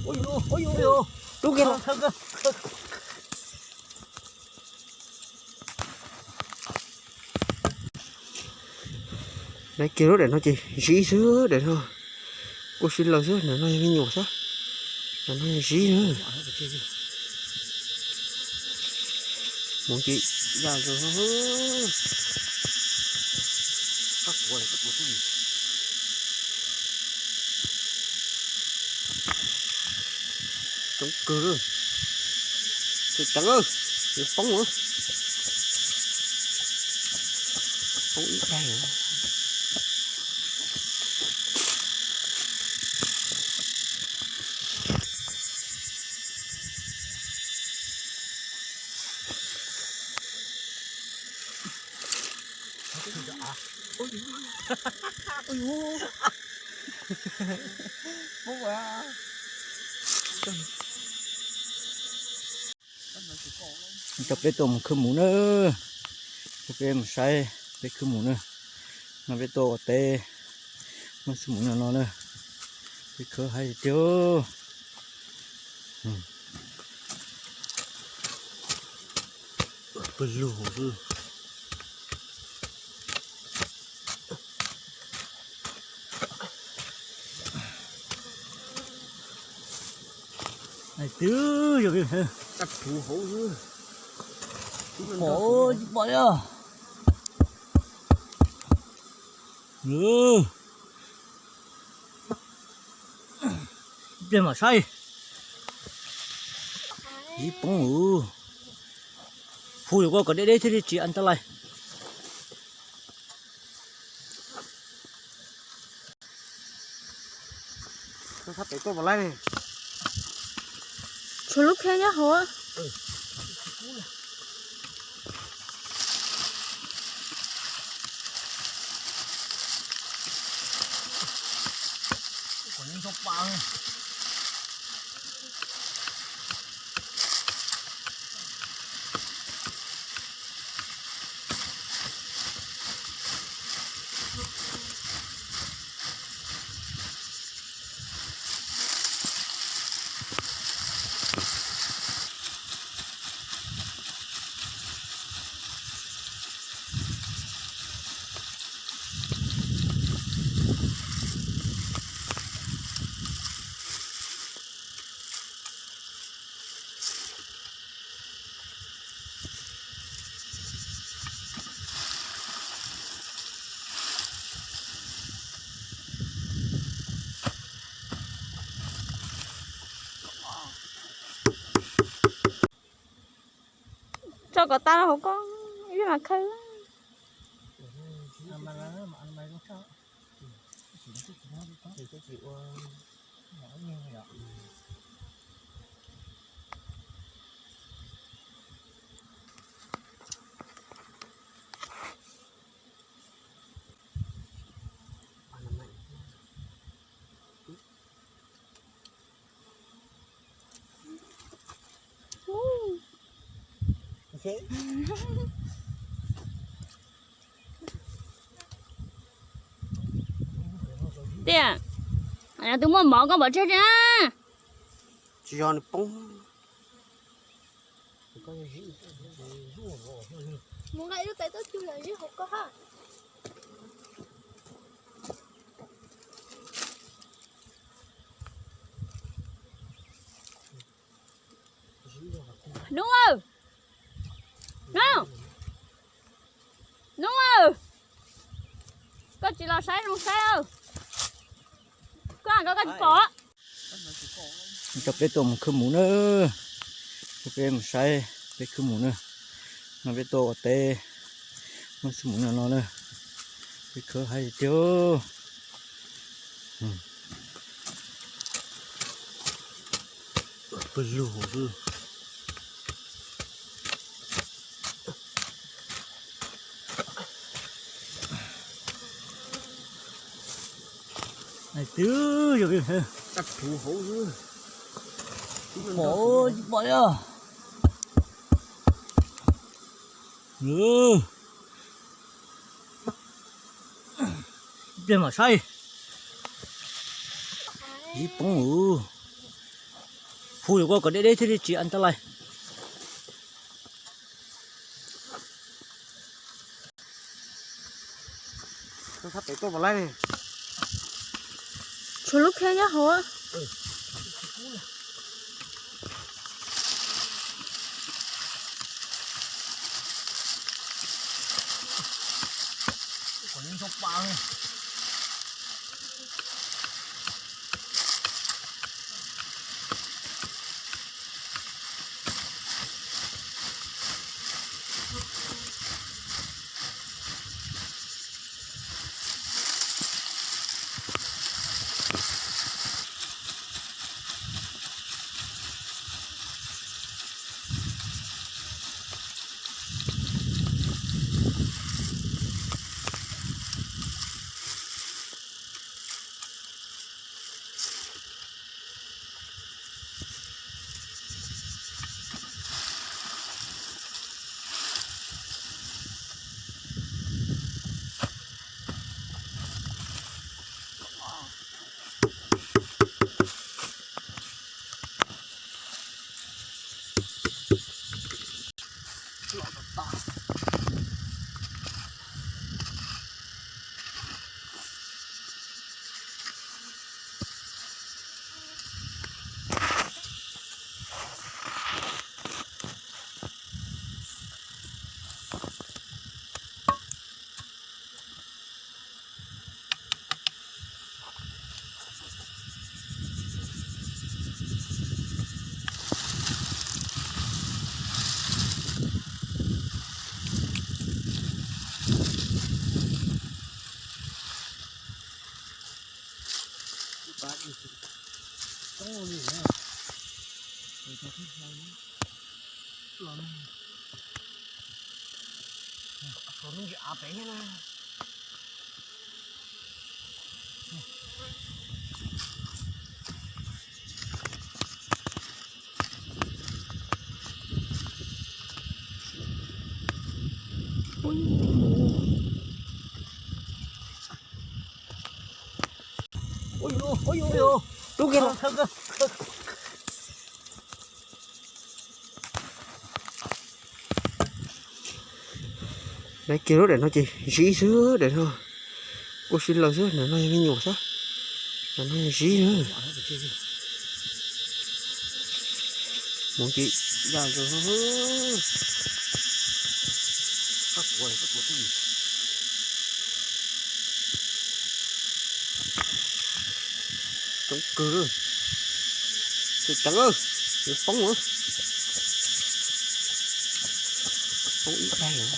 Ui, ui, ui, ui, ui. Rub kiag los. Nab kiag lub daim no ces zib xwb, daim no kuj sib law xwb, daim no yog me nyuam xwb, daim no yog zib na. Mus ces ya zus. Coob kawg. Tus teev, yuav poob lawm. Poob ib daig. Coj peb tuaj mus khwb mus na, coj peb mus saib peb khwb mus na. No peb tuaj ua teb, muab xwb mus no no na, peb khwb haib tiag. Pawg lug xwb. Twb yog peb, tsis pom, tsis pom li. Pliag mam saib. Ib poob ub. Hu yus koj kom deb deb thiaj li tsis an ta lais. Tshuav lub khiab nyob hauv. Tso kom tas hauv koj, ib pliag mas khawb. Tiag, tus muaj mov koj pom tseg na. Tsis yog nws poob. Mus nqa ib lub tais tuaj cug yom, zib hauv koj ha. Nuj, Nuj, koj tsis los saib zoo saib, koj koj tsis pom. Coj peb tuaj mus khwb mus na, coj peb mus saib peb khwb mus na. No peb tuaj ua teb, muab xwb mus no no na, peb khwb haib tiag. Pawg lug xwb. Twb yog peb, tsis pom, tsis pom li. Ib pliag mam saib. Ib poob ub. Hu lawm kom deb deb thiaj li tsis an ta lais. Tshuav lub phiab nyob hauv. Tub kiag los. Lawv kiag lub daim no ces zib xwb daim no. Kuj sib law xwb, daim no yog me nyuam xwb. Daim no yog zib na. Mus ces ya ntawd. Coob kawg. Tus ceev, yuav poob lawm. Poob ib daig lawm.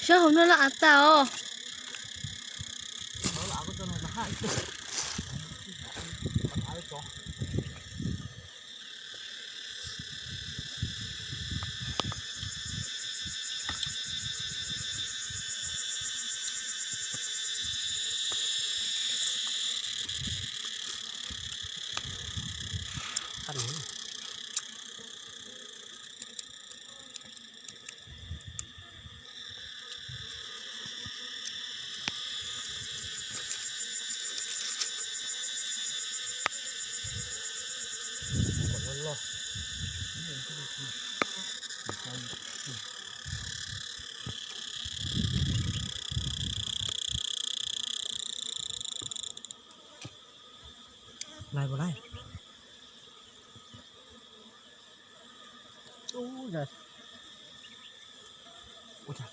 Sab hauv no laj av tas os. Lais puas lais? Ua cas, ua cas,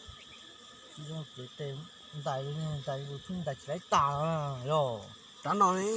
tsis yog kev tes ntais li, ntais li, ntais tsis laib tas yog. Rab no ne.